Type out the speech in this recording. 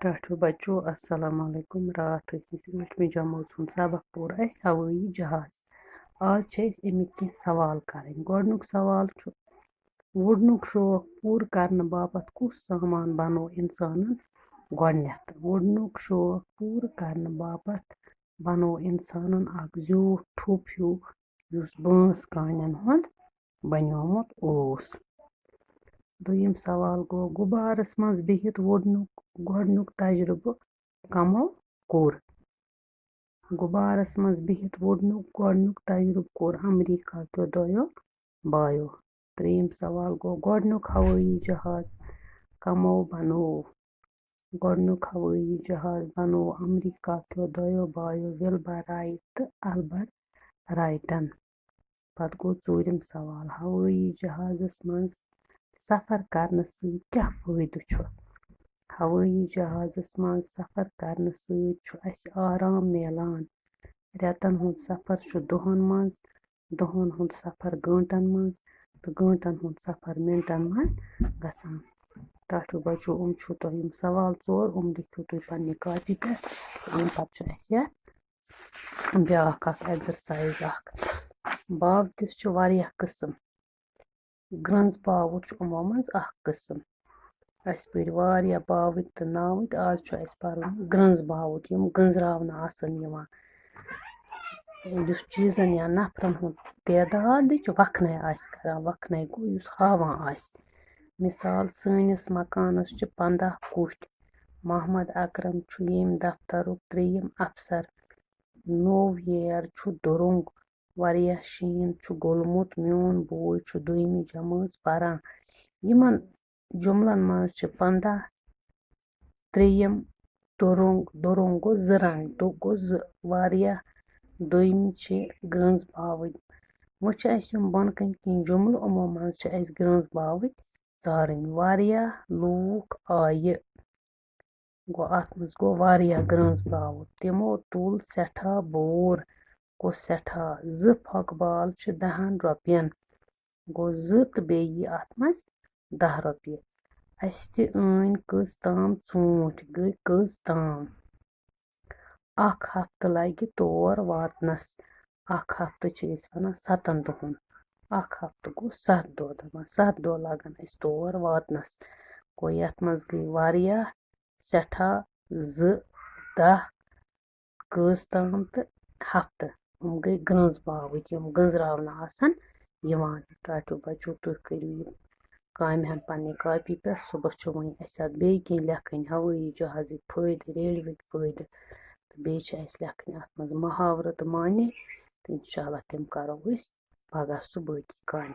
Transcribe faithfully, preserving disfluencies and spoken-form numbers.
ٹاٹھیو بچو، السلام علیکم۔ راتھ ٲسۍ أسۍ ٲٹھمہِ جمٲژ ہُنٛد سبق پوٚر اَسہِ ہوٲیی جہاز۔ آز چھِ اَسہِ اَمِکۍ کینٛہہ سوال کَرٕنۍ۔ گۄڈٕنیُک سوال چھُ، وُڈنُک شوق پوٗرٕ کرنہٕ باپتھ کُس سامان بنوو اِنسانن گۄڈٕنٮ۪تھ؟ وُڈنُک شوق پوٗرٕ کرنہٕ باپتھ بنوو اِنسانن اکھ زیوٗٹھ ٹھوٚپ ہیوٗ، یُس بٲنٛس کانٮ۪ن ہُنٛد بنیومُت اوس۔ دوٚیِم سوال گوٚو، غُبارس منٛز بِہِتھ وُڈنُک گۄڈٕنیُک تجرُبہٕ کمو کوٚر؟ غُبارس منٛز بِہِتھ وُڈنُک گۄڈٕنیُک تجرُبہٕ کوٚر امریکہ کیو دۄیو بایو۔ ترٛیٚیِم سوال گوٚو، گۄڈٕنیُک ہوٲیی جہاز کمو بنوو؟ گۄڈٕنیُک ہوٲیی جہاز بنوو امریکہ کیو دۄیو بایو، وِلبر رایٹ تہٕ البر رایٹن۔ پتہٕ گوٚو ژوٗرِم سوال، ہوٲیی جہازس منٛز سفر کرنہٕ سۭتۍ کیٛاہ فٲیدٕ چھُ؟ ہوٲیی جہازس منٛز سفر کرنہٕ سۭتۍ چھُ اَسہِ آرام میلان۔ رٮ۪تن ہُنٛد سفر چھُ دۄہن منٛز، دۄہن ہُنٛد سفر گٲنٛٹن منٛز تہٕ گٲنٛٹن ہُنٛد سفر مِنٹن منٛز گژھان۔ ٹاٹھیو بچو، یِم چھِو تۄہہِ یِم سوال ژور، یِم لیکھِو تُہۍ پننہِ کاپی پٮ۪ٹھ۔ تہٕ اَمہِ پتہٕ چھُ اَسہِ یَتھ بیٛاکھ اکھ exercise اکھ۔ باوٕتِس چھِ واریاہ قٕسم۔ گرٛنٛز باوُت چھُ یِمو منٛز اکھ قٕسم۔ اَسہِ پٔرۍ واریاہ باوٕتۍ تہٕ ناوٕتۍ، آز چھُ اَسہِ پَرُن گرٛنٛز باوُت، یِم گٔنٛزراونہٕ آسَن یِوان۔ یُس چیٖزَن یا نفرَن ہُنٛد تعدادٕچ وَکھنَے آسہِ کران، وَکھنَے گوٚو یُس ہاوان آسہِ۔ مثال، سٲنِس مکانَس چھِ پنٛداہ کُٹھۍ۔ محمد اکرم چھُ ییٚمہِ دفترُک ترٛیٚیِم افسر۔ نوٚو ییر چھُ دُرُنٛگ۔ واریاہ شیٖن چھُ گوٚلمُت۔ میون بوے چھُ دوٚیمہِ جمٲژ پران۔ یِمن جملن منٛز چھِ پنٛداہ، ترٛیٚیِم، دُرُنٛگ، دُرُنٛگ گوٚو زٕ رنٛگ، دُ گوٚو زٕ، واریاہ، دوٚیمہِ چھِ گرٛنٛز باوٕنۍ۔ وۄنۍ چھِ اَسہِ یِم بۄنہٕ کَنہِ کینٛہہ جملہٕ، یِمو منٛز چھِ اَسہِ گرٛنٛز باوٕنۍ ژارٕنۍ۔ واریاہ لوٗکھ آیہِ۔ گوٚو، اَتھ منٛز گوٚو واریاہ گرٛنٛز باوُت۔ تِمو تُل سٮ۪ٹھاہ بور، گوٚو سٮ۪ٹھاہ۔ زٕ پھۄکہٕ بال چھِ دَہَن رۄپیَن۔ گوٚو، زٕ تہٕ بیٚیہِ یی اَتھ منٛز دَہ رۄپیہِ۔ اَسہِ تہِ أنۍ کٔژ تام ژوٗنٛٹھۍ، گٔے کٔژ تام۔ اَکھ ہفتہٕ لَگہِ تور واتنَس۔ اَکھ ہفتہٕ چھِ أسۍ وَنان سَتَن دۄہَن۔ اَکھ ہفتہٕ گوٚو سَتھ دۄہ، دَپان سَتھ دۄہ لَگَن اَسہِ تور واتنَس۔ گوٚو، یَتھ منٛز گٔے واریاہ، سٮ۪ٹھاہ، زٕ، دَہ، کٔژ تام تہٕ ہفتہٕ۔ یِم گٔے گرٛنٛز باوٕتۍ، یِم گٔنٛزراونہٕ آسَن یِوان۔ ٹاٹھیو بچو، تُہۍ کٔرِو یہِ کامہِ ہن پننہِ کاپی پٮ۪ٹھ۔ صُبحس چھُ وۄنۍ اَسہِ اَتھ بیٚیہِ کینٛہہ لیکھٕنۍ، ہوٲیی جہازٕکۍ فٲیدٕ، ریلویکۍ فٲیدٕ، تہٕ بیٚیہِ چھِ اَسہِ لیکھٕنۍ اَتھ منٛز محاورٕ تہٕ معنی۔ تہٕ انشاءاللہ تِم کرو أسۍ پگاہ صُبحٲکی کامہِ۔